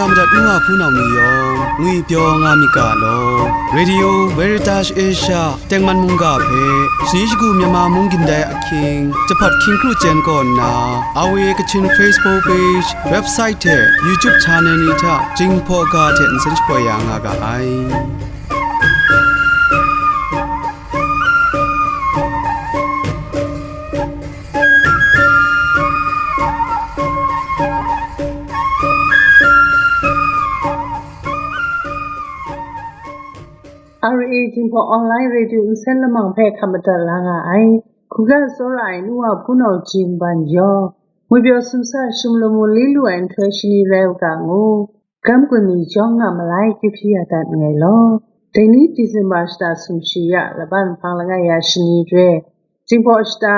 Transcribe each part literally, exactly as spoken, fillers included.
Madat nu a hpunau ni yawng ngwipyaw nga myit ga law. Radio Veritas Asia tengman mungga hpe shani shagu Myanmar mung gindai ahkying, jahpawt hkying kru chyen kaw nna, R V A Kachin Facebook page, website hte YouTube channel ni hta Jinghpaw ga hte nsen shapoi ya nga ga ai. R A Jinghpaw Online Radio nsen lamang hpe hkap madat la nga ai. Hkungga tsawra ai nu wa hpunau Jim Ban yaw, ngwipyaw sumsa shim lamu li lu ai nhtoi shani rai u ga ngu, gram gun ni jawng nga malai kyu hpyi ya dat nngai law. Dai ni December shata sumshi ya laban hpang langai ya shani re, Jinghpaw shata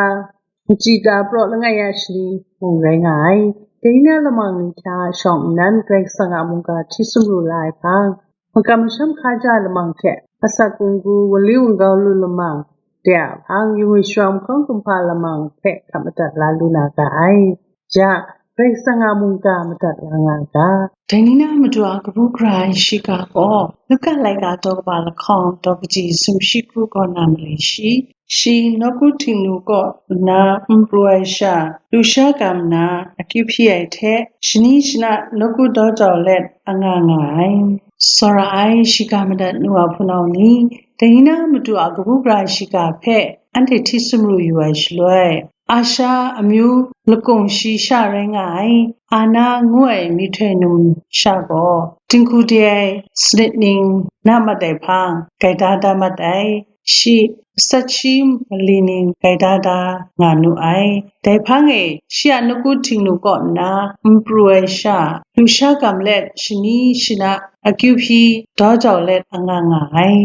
machyi ta praw langai ya shani mung rai nga ai. Dai ni na lamang ni hta shawng nnan Karai Kasang a mungga hti sumru la ai hpang, makam masham hkaja lamang hte asak kunggu wali wungau lu lamang de a hpang, yungwi sharawng hkawng kumhpa lamang hpe hkap madat la lu na ga ai. Ya, Karai Kasang a mungga madat la nga ga. Dai ni na madu a kabu gara ai shiga gaw, Luka laika daw kaba lahkawng daw kaji sumshi kru kaw na mali shi, shi nawku htingnu kaw nna n pru ai sha, lusha gam nna akyu hpyi ai hte, shani shana nawku daw jau let anga nga ai. Tsawra ai shiga madat nu a hpunau ni, dai ni na madu a kabu gara ai shiga hpe anhte hti sumru yu ai shaloi, Asha amyu lakung shi sha rai nga ai, Ana ngu ai myihtoi num sha gaw, dinghku de ai sanit ning na mat ai hpang, gaida da mat ai. Shi, sat shi mali ning gaida da nga nu ai. Dai hpang e, shi a nawku htingnu kaw nna n pru ai sha, lusha gam let shani shana akyu hpyi daw jau let anga nga ai.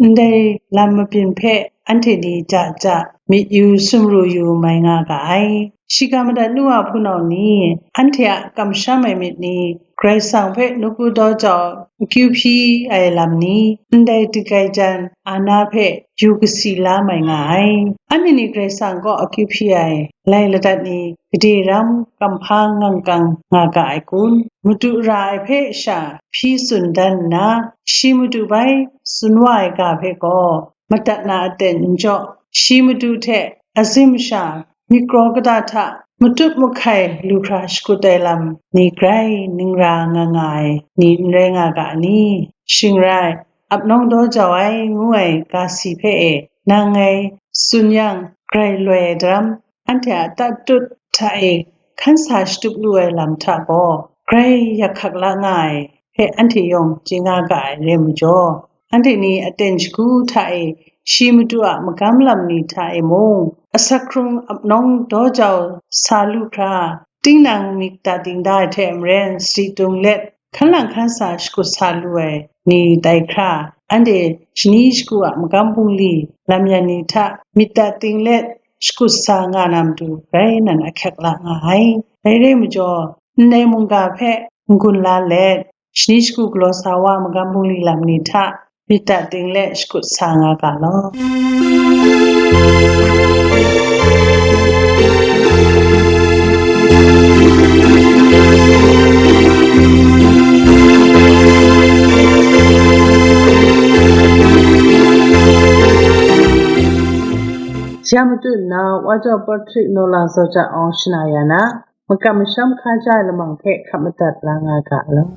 Ndai lam mabyin hpe anhte ni ja ja myit yu sumru yu mai nga ga ai. Shiga madat nu a hpunau ni, anhte a kamsham ai myit ni, Karai Kasang hpe nawku daw jau akyu hpyi ai lam ni, ndai dinggai jan Ana hpe yu kasi la mai nga ai. Anhte ni Karai Kasang kaw akyu hpyi ai lai ladat ni gade ram kamhpa ngangkang nga ga ai kun? Madu ra ai hpe sha hpyi tsun dan nna, shi madu bai tsun wa ai ga hpe gaw, madat na aten n jaw, shi madu hte azim sha myit kraw kata hta matut mahkai lu hkra shakut ai lam ni grai ning ra nga nga ai ni n rai nga ga ni? Shing rai, ap nawng daw jau ai ngu ai ga si hpe e, nang ngai tsun yang grai loi ai daram, anhte a tatut hta e hkan sa shatup lu ai lam hta gaw, grai yak hkak la nga ai hpe anhte yawng chye nga ga ai rai majaw, anhte ni aten shagu hta e shi madu a magam lam ni hta e mung, asak hkrung ap nawng daw jau sa lu hkra, tinang myit ta ding da ai hte maren sadi tung let, hkan lang hkan sa shakut sa lu ai ni tai hkra, anhte shani shagu a magam bungli lam yan ni hta myit ta ting let shakut sa nga na matu grai nan ahkyak la nga ai. Dai rai majaw, ndai mungga hpe n-gun la let, shani shagu galaw sa wa magam bungli lam ni hta myit ta ting let shakut sa nga ga law. Ya matu nna, Wa Jau Patrick Nola Zaw Ja Awng shana ya na, makam masham hkaja ai lamang hpe hkap madat la nga ga law.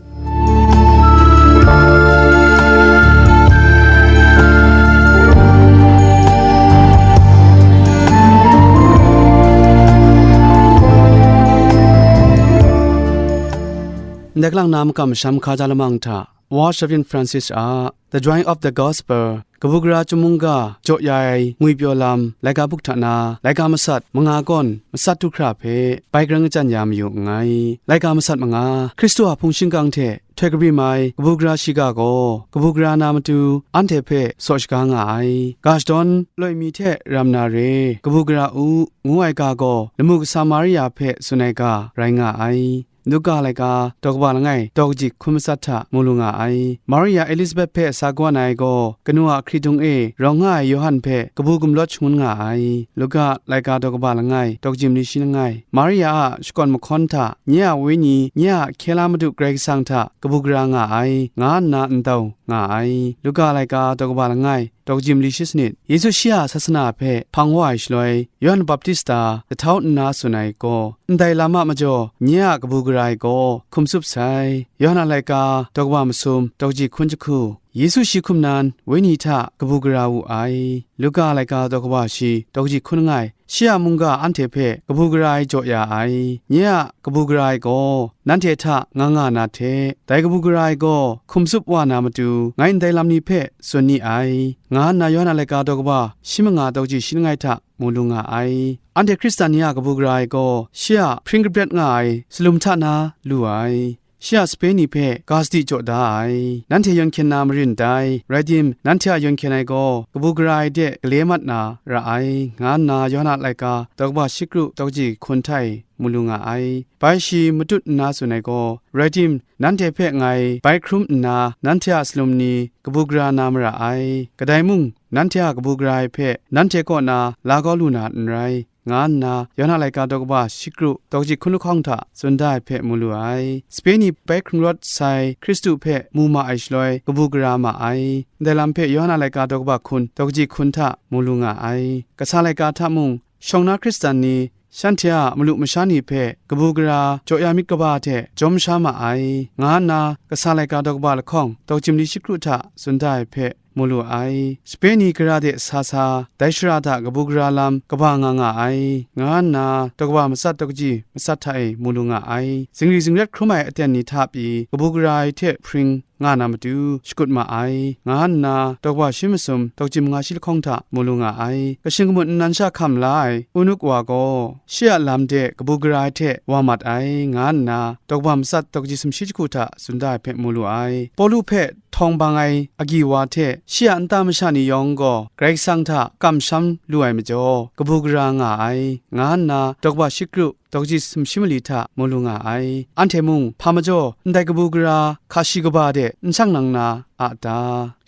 Ndai kalang na makam masham hkaja lamang hta, Wa Shavin Francis a The Joy of the Gospel, kabu gara chyum mungga jaw ya ai ngwipyaw lam, laika buk hta na, laika masat manga kawn matsat du hkra hpe bai grang kachyan ya mayu nngai. Laika masat manga, Hkristu a hpung shingkang hte htoi kabrim ai kabu gara shiga gaw, kabu gara na matu anhte hpe saw shaga nga ai. Ga shadawn loi mi hte ram na re, kabu gara u, ngu ai ga gaw, lamu kasa Maria hpe tsun ai ga rai nga ai. Luka laika daw kaba langai daw kaji hkun matsat hta mu lu nga ai. Maria Elizabeth hpe sa kawan ai gaw, kanu a hkridung e rawng nga ai Yawhan hpe kabu gumlawt shangun nga ai. Luka laika daw kaba langai daw kaji mali shi langai. Maria a shakawn mahkawn hta, nye a wenyi, nye a hkye la Madu Karai Kasang hta kabu gara nga ai, nga nna ndau nga ai. Luka laika daw kaba langai daw kaji mali shi sanit. Yesu shi a sasana hpe hpang wa ai shaloi, Yawhan Baptista jahtau nna tsun ai gaw, ndai lam a majaw nye a kabu gara ai gaw hkum tsup sai. Yawhan a laika daw kaba masum daw kaji hkun jahku. Yesu shi hkum nan, wenyi hta kabu gara wu ai. Luka laika daw kaba shi daw kaji hkun langai, shi a mungga anhte hpe kabu gara ai jaw ya ai. Nye a kabu gara ai gaw, nanhte hta nga nga na hte, dai kabu gara ai gaw hkum tsup wa na matu, ngai ndai lam ni hpe tsun ni ai, nga nna Yawhan a laika daw kaba shi manga daw kaji shi langai hta mu lu nga ai. Anhte Hkristan ni a kabu gara ai gaw, shi a hpring kabret nga ai salum hta na lu ai. Shi a sape ni hpe ga sadi jaw da ai. Nanhte yawn hkyen na marin dai, rai tim, nanhte a yawn hkyen ai gaw kabu gara ai de gale mat na ra ai, nga nna Yawhan a laika daw kaba shi kru daw kaji hkun hta e mu lu nga ai. Bai shi matut nna tsun ai gaw, rai tim, nanhte hpe ngai bai hkrum nna, nanhte a salum ni kabu gara na mara ai. Kadai mung, nanhte a kabu gara ai hpe nanhte kaw na la kau lu na n rai, nga nna Yawhan a laika daw kaba shi kru daw kaji hkun lahkawng hta tsun da ai hpe mu lu ai. Sape ni bai hkrung rawt sai Hkristu hpe mu ma ai shaloi kabu gara ma ai. Ndai lam hpe Yawhan a laika daw kaba hkun daw kaji hkun hta mu lu nga ai. Kasa laika hta mung, shawng na Hkristan ni shanhte a malu masha ni hpe kabu gara jaw ya myit kaba hte jawm sha ma ai, nga nna Kasa laika daw kaba lahkawng daw kaji mali shi kru hta tsun da ai hpe mu lu ai. Sape ni gara de sa sa, dai shara hta kabu gara lam kaba nga nga ai, nga nna daw kaba matsat daw kaji matsat hta e mu lu nga ai. Zingri zingret hkrum ai aten ni hta pyi, kabu gara ai hte hpring nga na matu shakut ma ai, nga nna daw kaba shi masum daw kaji manga shi lahkawng hta mu lu nga ai. Kashing kamut nnan sha hkam la ai unuk wa gaw, shi a lam de kabu gara ai hte wa mat ai, nga nna daw kaba matsat daw kaji sumshi jahku hta tsun da ai hpe mu lu ai. Pawlu hpe htawng bang ai agyi wa hte shi a nta masha ni yawng gaw Karai Kasang hta kamsham lu ai majaw, kabu gara nga ai, nga nna daw kaba shi kru daw kaji sumshi mali hta mu lu nga ai. Anhte mung hpa majaw ndai kabu gara hka shi kaba de n shang nang na a ta?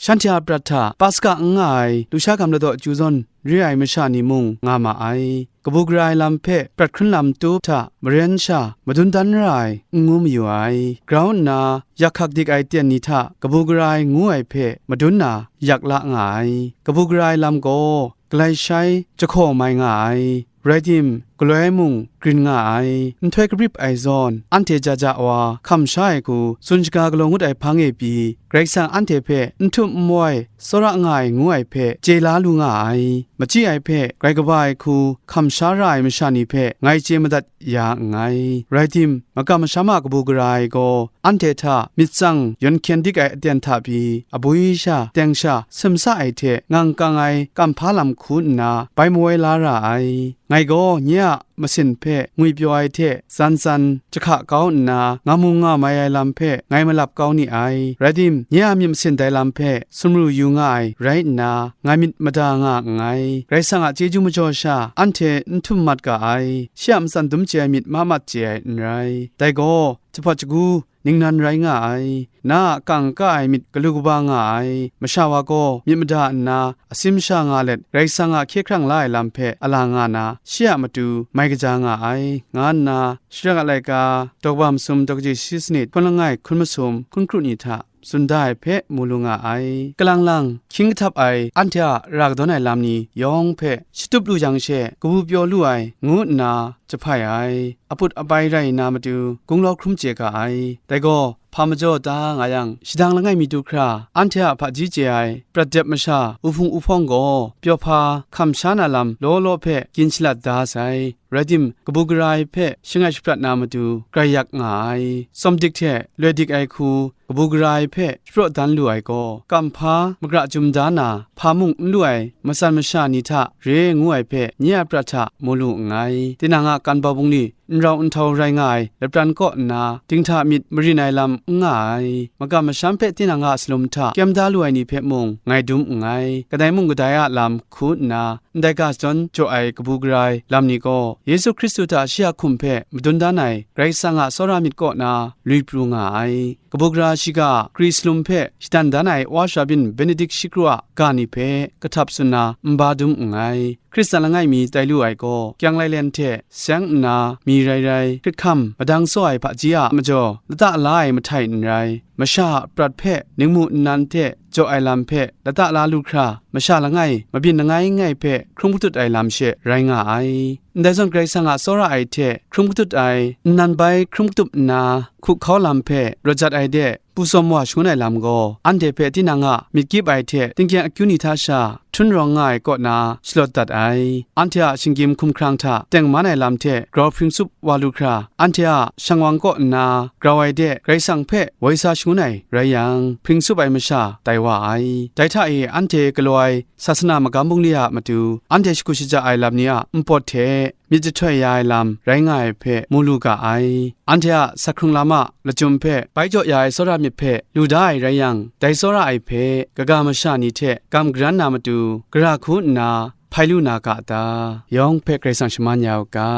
Shanhte a prat hta Paska n nga ai lusha gam ladaw chyu zawn re ai masha ni mung nga ma ai. Kabu gara ai lam hpe prat hkrun lam tu hta maren sha madun dan ra ai n ngu mayu ai. Grau nna yak hkak dik ai ten ni hta kabu gara ai ngu ai hpe madun na yak la nga ai. Kabu gara ai lam gaw galai shai jahkaw mai nga ai. Rai tim, galoi mung grin nga ai, nhtoi kabrip ai zawn, anhte ja ja wa hkam sha ai hku, tsun shaga galaw ngut ai hpang e pyi, Karai Kasang anhte hpe n htum n wai, tsawra nga ai ngu ai hpe chye la lu nga ai. Machyi ai hpe grai kaba ai hku hkam sha ra ai masha ni hpe ngai chye madat ya nngai. Rai tim, makam masham a kabu gara ai gaw, anhte hta myit tsang yawn hkyen dik ai aten hta pyi, abwi sha, teng sha, sumsa ai hte ngang kang ai kamhpa lam hku nna bai mawai la ra ai. Ngai gaw nye a masin hpe ngwipyaw ai hte tsan tsan jahka kau nna, nga mung nga mai ai lam hpe ngai malap kau ni ai. Rai tim, nye a myit masin dai lam hpe sumru yu nga ai rai nna, ngai myit mada nga nngai. Karai Kasang a chyeju majaw sha, anhte n htum mat ga ai, shi a matsan dum chye ai myit ma mat chye ai n rai. Dai gaw, jahpawt shagu, ningnan rai nga ai, na a kang ka ai myit galu kaba nga ai, masha wa gaw myit mada nna, asim sha nga let, Karai Kasang a hkye hkrang la ai lam hpe a la nga na, shi a matu mai kaja nga ai, nga nna, Shara laika, daw kaba masum daw kaji shi sanit, hkun langai hkun masum, hkun kru ni hta, tsun da ai hpe mu lu nga ai. Kalang lang, hkying kahtap ai, anhte a ra kadawn ai lam ni yawng hpe shatup lu yang she, kabu pyaw lu ai, ngu nna jahpai ai. Aput apai rai nna matu, gunglau hkrum chye ga ai. Dai gaw, hpa majaw ta nga yang, shadang langai mi du hkra, anhte a hpaji chye ai, prat dep masha, uhpung uhpawng gaw, pyaw hpa, hkam sha na lam law law hpe gin shalat da sai. Rai tim, kabu gara ai hpe shangai shaprat na matu, grai yak nga ai. Tsawm dik hte loi dik ai hku, kabu gara ai hpe shapraw dan lu ai gaw, kamhpa magra chyum da na, hpa mung n lu ai matsan masha ni hta re ngu ai hpe nye a prat hta mu lu nngai. Tinang a kan bau bungli n rau n htau rai nga ai lapran kaw nna, dinghta myit marin ai lam n nga ai, makam masham hpe tinang a salum hta kyem da lu ai ni hpe mung ngai dum nngai, kadai mung kadai a lam hku nna, ndai ga shadawn jaw ai kabu gara ai lam ni gaw, Yesu Hkristu hta shi a hkum hpe madun dan ai Karai Kasang a tsawra myit kaw na lui pru nga ai. Kabu gara shiga, Kri salum hpe shadan dan ai Wa Shabin Benedict shi kru a ga ni hpe kahtap tsun na n ba dum nngai. Hkristan langai mi tai lu ai gaw, kyang lailen hte seng nna mi rai rai, hkrit hkam madang saw ai hpaji a majaw, lata la ai mahtai n rai, masha a prat hpe ningmu nnan hte jaw ai lam hpe lata la lu hkra, masha langai, mabyin langai ngai hpe hkrum katut ai lam she rai nga ai. Ndai zawn Karai Kasang a tsawra ai hte hkrum katut ai, nnan bai hkrum katup nna hku hkau lam hpe rawt jat ai de, pusawm wa shangun ai lam gaw, anhte hpe tinang a myit gyip ai hte tingkyeng akyu ni hta sha htrun rawng nga ai kaw na shalawt dat ai. Anhte a shinggyim hkumhkrang hta tengman ai lam hte grau hpring tsup wa lu hkra, anhte a shang wang kaw nna grau ai de Karai Kasang hpe woi sa shangun ai rai yang, hpring tsup ai masha tai wa ai. Dai hta e anhte galaw ai sasana magam bungli a matu, anhte shagu shaja ai lam ni a npawt hte myit jahtoi ya ai lam rai nga ai hpe mu lu ga ai. Anhte a sak hkrung lam a lachyum hpe bai jaw ya ai tsawra myit hpe lu da ai rai yang, dai tsawra ai hpe kaga masha ni hte gam garan na matu, gara hku nna hpai lu na ga ta? Yawng hpe Karai Kasang shaman ya u ga.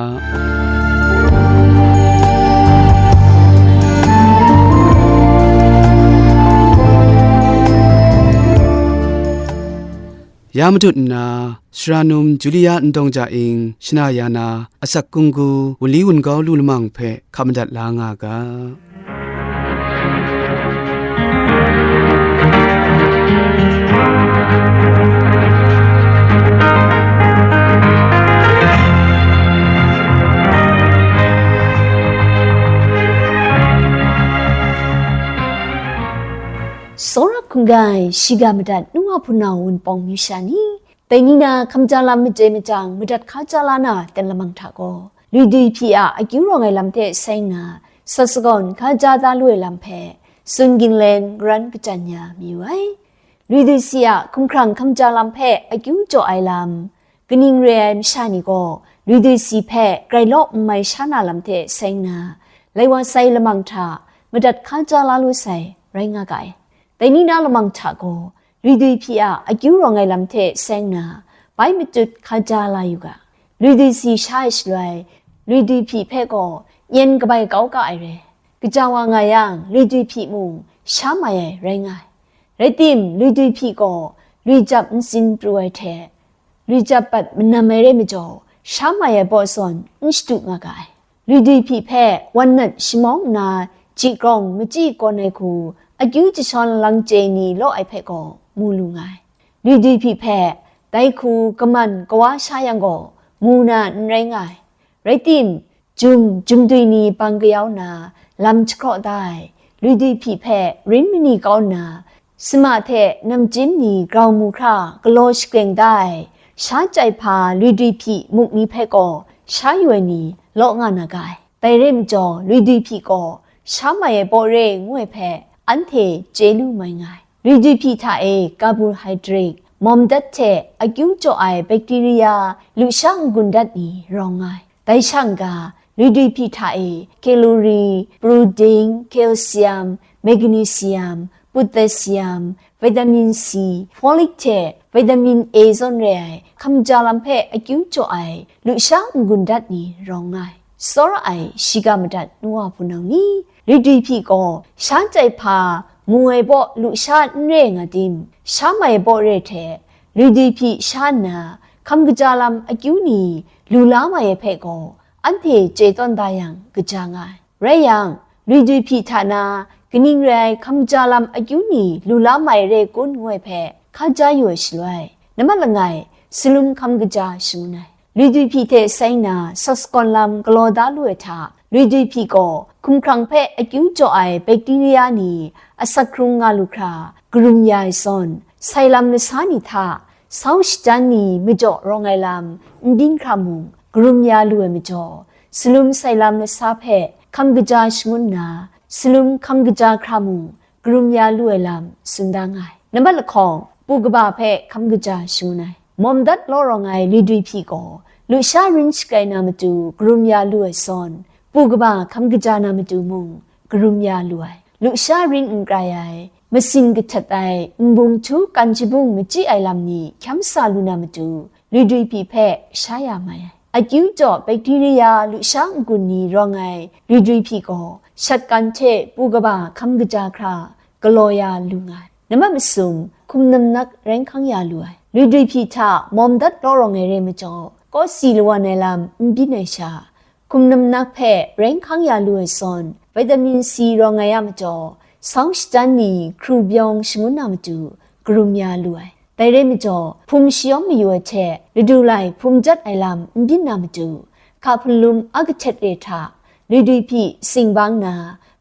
Ya matut nna, Sara num Julia Ndawng Ja Ing shana ya na asak kunggu wunli wungau lu lamang hpe hka madat la nga ga. Tsawra hkungga ai shiga madat nu wa hpunau wunpawng myu sha ni, dai ni na hkamja lam made majang madat hkaja la na ten lamang hta gaw, Luidwi hpyi a akyu rawng ai lam hte seng na, sat sagawn hkaja da lu ai lam hpe, tsun ginglen garan kachyan ya mayu ai. Luidwi si a hkumhkrang hkamja lam hpe akyu jaw ai lam, kaning re ai masha ni gaw, Luidwi si hpe grai law n mai sha na lam hte seng na, lai wa sai lamang hta madat hkaja la lu sai rai nga ga ai. Dai ni na lamang hta gaw, Luidwi hpyi a akyu rawng ai lam hte seng na, bai matut hkaja la yu ga. Luidwi si sha ai shaloi, Luidwi hpyi hpe gaw nyen kabai kau ga ai re. Kaja wa nga yang, Luidwi hpyi mung sha mai ai rai nga ai. Rai tim, Luidwi hpyi gaw luijap ntsin pru ai hte, luijap bat manam ai re majaw, sha mai ai baw zawn n shadu nga ga ai. Luidwi hpyi hpe wan nat shamawng nna, ji grawng machyi kawn ai hku, akyu jashawn lang chye ni law ai hpe gaw mu lu nga ai. Luidwi hpyi hpe dai hku kaman kawa sha yang gaw, mu na n rai nga ai. Rai tim, jum, jumdwi ni bang kayau na, lam jahkraw da ai, Luidwi hpyi hpe rin mani kau nna, sima hte namjin ni grau mu hkra galaw shakleng da ai, sha chyai hpa Luidwi hpyi muk ni hpe gaw sha yu ai ni law nga na ga ai. Dai re majaw, Luidwi hpyi gaw sha mai ai baw re ngu ai hpe anhte chye lu mai nga ai. Luidwi hpyi hta e carbohydrate, mawm dat hte akyu jaw ai bacteria lusha n-gun dat ni rawng nga ai. Dai sha n-ga, Luidwi hpyi hta e calorie, protein, calcium, magnesium, potassium, vitamin C, folic hte vitamin A zawn re ai hkamja lam hpe akyu jaw ai lusha n-gun dat ni rawng nga ai. Tsawra ai shiga madat nu wa hpunau ni, Luidwi hpyi gaw sha chyai hpa mu ai baw lusha n re nga tim, sha mai baw re hte Luidwi hpyi sha nna hkam kaja lam akyu ni lu la mai ai hpe gaw, anhte chye tawn da yang kaja nga ai. Rai yang, Luidwi hpyi hta na kaning rai ai hkam kaja lam akyu ni lu la mai re kun ngu ai hpe hkaja yu ai shaloi, nambat langai, salum hkam kaja shangun ai. Luidwi hpyi hte seng na sat sagawn lam galaw da lu ai hta, Luidwi hpyi gaw hkumhkrang hpe akyu jaw ai bacteria ni asak hkrung nga lu hkra, karum ya ai zawn, sai lam lasa ni hta, sau shajan ni majaw rawng ai lam n byin hkra mung, karum ya lu ai majaw, salum sai lam lasa hpe hkam kaja shangun nna, salum hkam kaja hkra mung, karum ya lu ai lam tsun da nga ai. Nambat lahkawng, pu kaba hpe hkam kaja shangun ai. Mawm dat law rawng ai Luidwi hpyi gaw, Lusha rin shakai na matu karum ya lu ai zawn, pu kaba hkam kaja na matu mung karum ya lu ai. Lusha rin n krai ai, masin kahtet ai, nbung htu kan jabung machyi ai lam ni hkyam sa lu na matu, luidwi hpyi hpe sha ya mai ai. Akyu jaw bakteria lusha n-gun ni rawng ai luidwi hpyi gaw, shat kan hte pu kaba hkam kaja hkra galaw ya lu nga ai. Nambat masum, hkum namnak rai hkang ya lu ai. Luidwi hpyi hta mawm dat law rawng ai re majaw, kawsi lawan ai lam n byin ai sha, hkum namnak hpe rai hkang ya lu ai zawn, vitamin C rawng ai a majaw, sau shajan ni hkru byawng shangun na matu karum ya lu ai. Dai rai majaw, hpum shayawm mayu ai hte ladu lai hpum jat ai lam n byin na matu, hka hpalum a kahtet re hta, luidwi hpyi singbang na,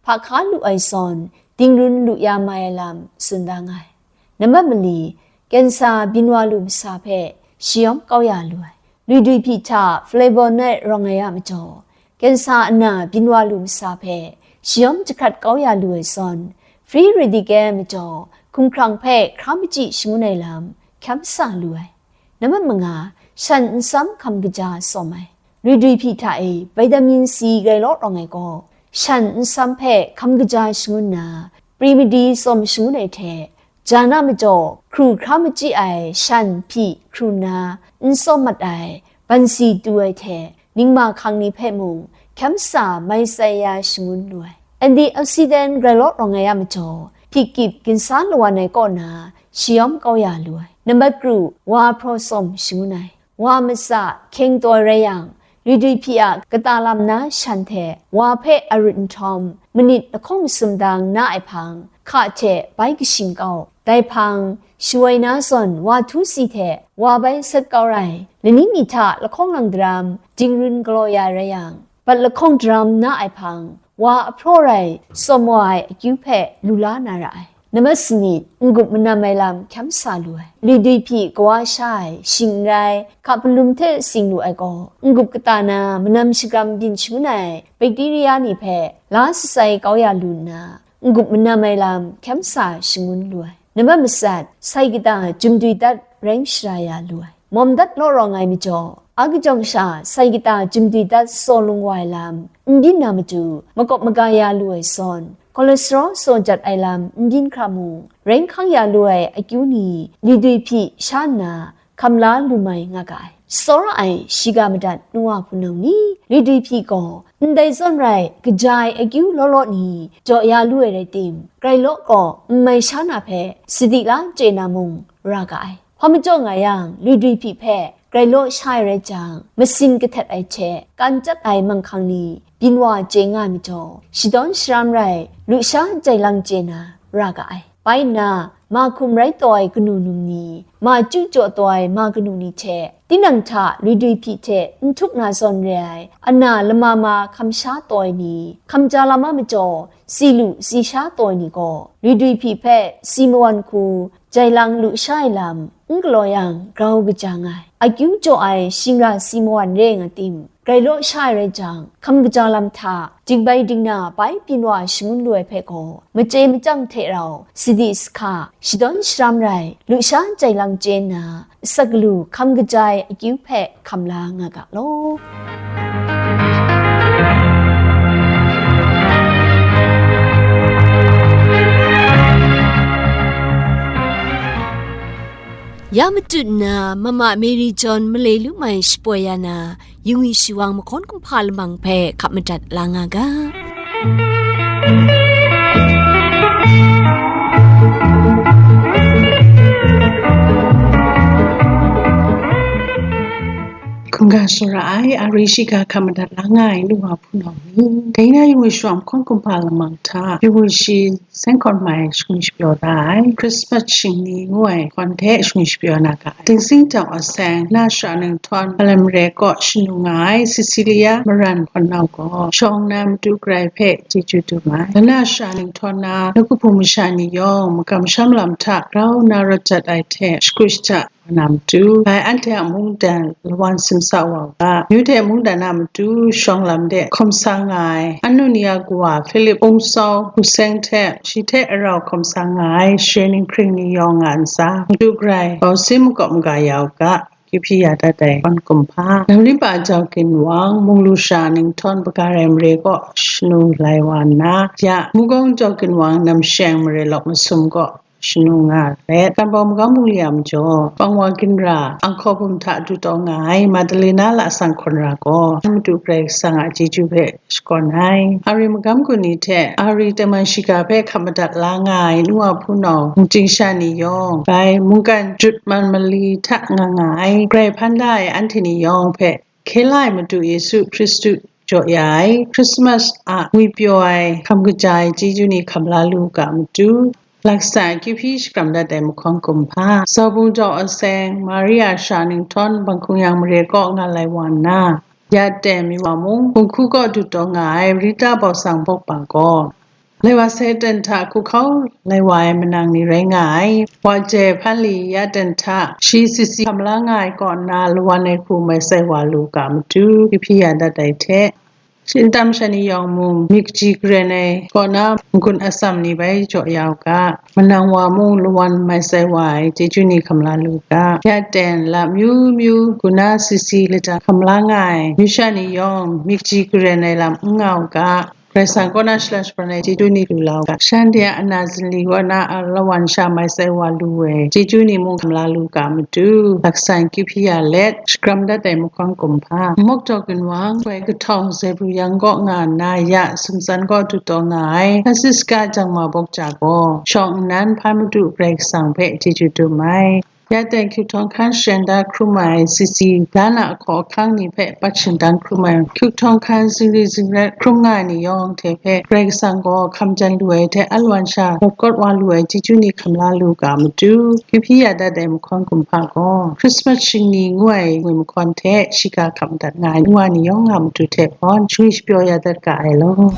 hpa hka lu ai zawn, dingrun lu ya mai ai lam tsun da nga ai. Nambat mali, kensa byin wa lu masa hpe shayawm kau ya lu ai. Luidwi hpyi hta flavonoid rawng ai a majaw, kensa ana byin wa lu masa hpe shayawm jahkrat kau ya lu ai zawn, free radical majaw hkumhkrang hpe hkra machyi shangun ai lam hkyam sa lu ai. Nambat manga, shan nsam hkam kaja sawm ai. Luidwi hpyi hta e vitamin C rai law rawng ai gaw, shan nsam hpe hkam kaja shangun na, primidi sawm shangun ai hte, jan a majaw hkru hkra machyi ai shan hpyi hkru nna n sawm mat ai bansi tu ai hte, ningma hkang ni hpe mung hkyam sa mai tsai ya shangun lu ai. Antioxidant rai law rawng ai a majaw, hpyi kip ginsa lawan ai kaw na shayawm kau ya lu ai. Nambat kru, wa hpraw sawm shangun ai. Wa matsa hkyeng taw rai yang, luidwi hpyi a kata lam na shan hte wa hpe arut nhtawm, manit lahkawng masum dang na ai hpang, hka hte bai kashing kau. Dai hpang, shawoi na zawn wa htu si hte wa bai sat kau rai, lani mi hta lahkawng lang daram dingrun galaw ya rai yang, bat lahkawng daram na ai hpang, wa ahpraw rai sawm wa ai akyu hpe lu la na ra ai. Nambat sanit, n-gup manam ai lam hkyam sa lu ai. Luidwi hpyi kawa sha ai, shing n rai, hka palum hte sing lu ai gaw, n-gup kata na manam shagam byin shangun ai bakteria ni hpe la satsai kau ya lu nna, n-gup manam ai lam hkyam sa shangun lu ai. Nambat matsat, sai kata jumdwi dat rai shara ya lu ai. Mawm dat law rawng ai majaw, a kajawng sha sai kata jumdwi dat saw lung wa ai lam n byin na matu, makawp maga ya lu ai zawn, cholesterol saw jat ai lam n byin hkra mung, rai hkang ya lu ai akyu ni, luidwi hpyi sha nna, hkam la lu mai nga ga ai. Tsawra ai shiga madat nu wa hpunau ni, luidwi hpyi gaw, ndai zawn rai, kaja ai akyu law law ni, jaw ya lu ai rai tim, grai law gaw n mai sha na hpe, sadi la chye na mung, ra ga ai. Hpa majaw nga yang, luidwi hpyi hpe grai law sha ai rai jang, masin kahtet ai hte kan chyat ai manghkang ni byin wa chye nga ai majaw, shadawn sharam rai, lusha jai lang chye na ra ga ai. Bai nna, ma hkum rai taw ai kanu num ni, ma chyu jaw taw ai ma kanu ni hte, tinang hta luidwi hpyi hte n htuk na zawn re ai, ana lama ma hkam sha taw ai ni, hkam ja lam a majaw, si lu si sha taw ai ni gaw, luidwi hpyi hpe si mawan hku, jai lang lu sha ai lam, n galaw yang grau kaja nga ai. Akyu jaw ai shingra si mawan re nga tim, grai law sha ai rai jang, hkam kaja lam hta, dingbai dingna bai byin wa shangun lu ai hpe gaw, machye machyang hte rau, sadi sahka, shadawn sharam rai, lusha jai lang chye nna, asak galu hkam kaja ai akyu hpe hkam la nga ga law. Ya matut nna, Mama Mary John malai lu mai shapoi ya na, Yungwi Shiwang mahkawn kumhpa lamang hpe hkap madat la nga ga. Hkungga tsawra ai, a ri shiga hkap madat la nga ai, nu wa hpunau ni, dai na Yungwi Shiwang mahkawn kumhpa lamang hta, Yungwi shi Seng hkawn mai shagwi shapyaw da ai, Christmas shingni ngu ai hkawn hte shagwi shapyaw na ga ai. Dingsing jang awseng, na shara ninghtawm, Malem Mare kaw shanu nga ai Cecilia Maran hkawn nau gaw, shawng na matu karai hpe chyeju dum ai. Na shara ninghtawm na, na kahpung masha ni yawng, makam masham lam hta grau na rawt jat ai hte, shakut shata, na matu, bai anhte a mungdan lawan simsa wa u ga, Yude mungdan a matu shawng lam de hkawm sa nga ai, Annunia kawa Hpilip, Ungsau, Huseng hte shi hte rau hkawm sa nga ai, share ninghpring ni yawng nga ntsa, matu karai, bau sin makawp maga ya u ga, Kyu hpyi ya dat ai hkawn kumhpa, Lamriba Jau Ginwang, Munglu sha Ninghtawng Bagarai mare kaw shanu lai wa nna, ya Mugawng Jau Ginwang, Namsheng mare lawk masum kaw shanu nga let, Kanbawng Magam Bungli a majaw, Pangwa Ginra, Anghkaw Bum hta du taw nga ai Madalena Lasang Hkawn Ra gaw, Madu Karai Kasang a chyeju hpe shakawn ai. Ari magam gun ni hte Ari tengman shiga hpe hkap madat la nga ai nu wa hpunau, mungchying sha ni yawng, bai mungkan jut man mali hta nga nga ai, grai hpan da ai anhte ni yawng hpe, hkye la ai Madu Yesu Hkristu jaw ya ai, Christmas a ngwipyaw ai hkam kaja ai chyeju ni hkam la lu u ga, Madu. Laksa kyu hpyi shakram dat ai mahkawn kumhpa, Zawbung Jau Aseng, Maria sha Ninghtawng, Bang Hkung Yang mare kaw nga lai wa nna, ya ten mi wa mung, hpunhku kaw du taw nga ai Rita Bawsang Bawkpa gaw, lai wa sai ten hta hku hkau lai wa ai manang ni rai nga ai, wa jai hpan li ya ten hta shi sisi hkam la nga ai kaw nna lawan ai hku mai sai wa lu ga, Madu. Kyu hpyi ya dat ai hte, Shintam sha ni yawng mung, myit kaji karen ai kaw na n-gun atsam ni bai jaw ya u ga, manang wa mung lawan mai sai wa ai chyeju ni hkam la lu ga, ya ten lam myu myu, guna sisi lata hkam la nga ai myu sha ni yawng, myit kaji karen ai lam n nga u ga, Karai Kasang kaw na shala shabran ai chyeju ni lu la u ga, shanhte a ana zinli kaw na a lawan sha mai sai wa lu ai chyeju ni mung hkam la lu ga, Madu. Laksan kyu hpyi ya let, shakram dat ai mahkawn kumhpa, Mawk Jau Ginwang, Grai Kahtawng Zebru Yang kaw nga nna, ya Sumtsan kaw du taw nga ai Francisca Jangma Bawk Cha gaw, shawng nnan hpa Madu Karai Kasang hpe chyeju dum ai. Ya ten Hkyuk Htawng Hkan sharen da hkrum ai sisi, dan a ahkaw ahkang ni hpe pat shingdang hkrum ai, Hkyuk Htawng Hkan zingri zingrat hkrum nga ai ni yawng hte hpe Karai Kasang gaw hkam jan lu ai hte alawan sha rawt kawt wa lu ai chyeju ni hkam la lu ga, Madu. Kyu hpyi ya dat ai mahkawn kumhpa gaw, Christmas shingni ngu ai ngwi mahkawn hte shiga hkap madat nga ai nu wa ni yawng a matu hte hpawn shangri shapyaw ya dat ga ai law.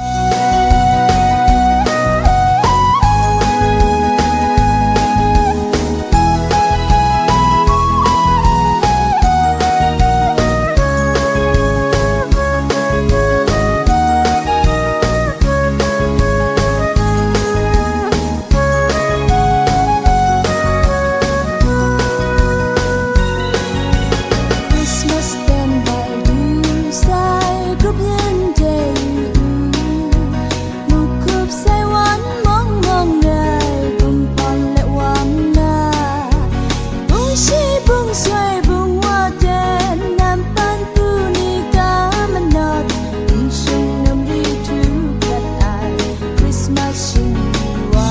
Christmas ten bai du sai, grup yin de u. Mukup sai wan mawng mawng rai, bungpawng let wa nna, bung shi bung soi bung wa ten, nampan pu ni ka manawt, n shung num ri htu prat ai Christmas shingni wa.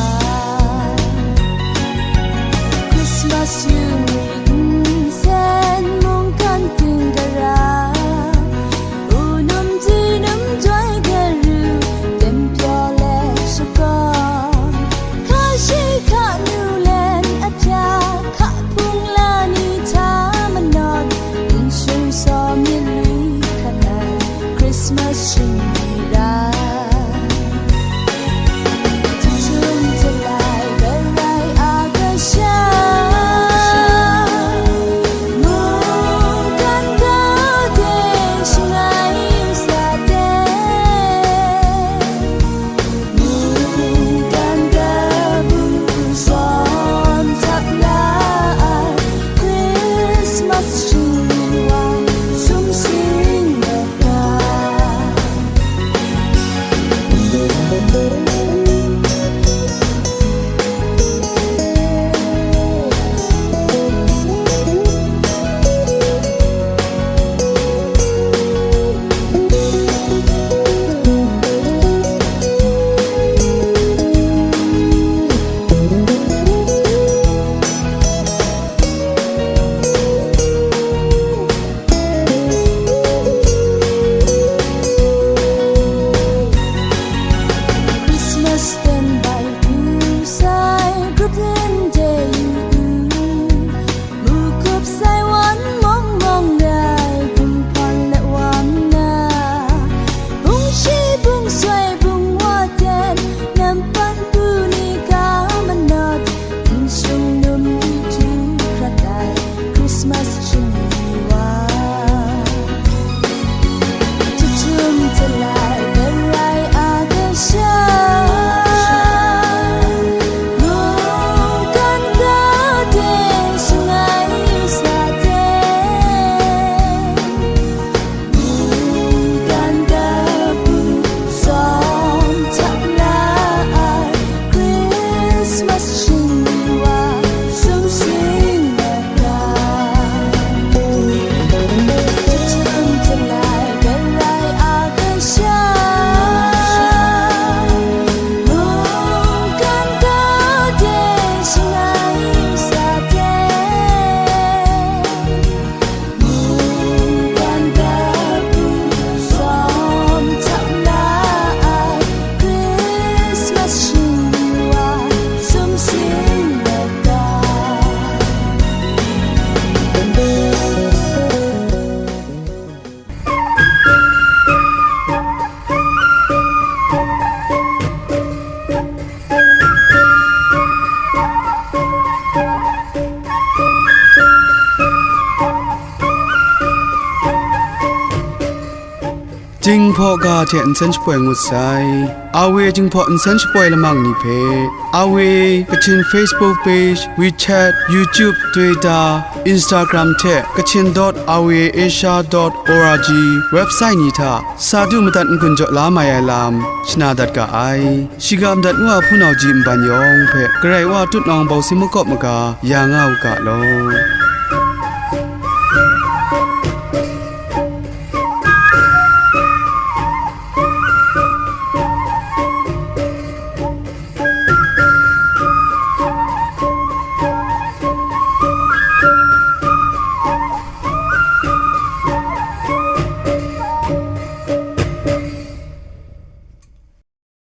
Christmas yu ni nsen mung hkan ting gara, unum tinum joi garu, ten pyaw let shakawng, hka shi hka nu len ahpya, hka hpung la ni hta manawt, n shung saw myit lui hkan ai Christmas shingni ra. Jahtum jalai garai a kasha, Jinghpaw ga hte nsen shapoi ngut sai. Awe Jinghpaw nsen shapoi lamang ni hpe, Awe Kachin Facebook page, WeChat, YouTube, Twitter, Instagram hte Kachin dot awe asia dot org website ni hta sa du madat n-gun jaw la mai ai lam shana dat ga ai. Shiga madat nu a hpunau ji nban yawng hpe Karai Wa tutnawng bawsi makawp maga ya nga u ga law.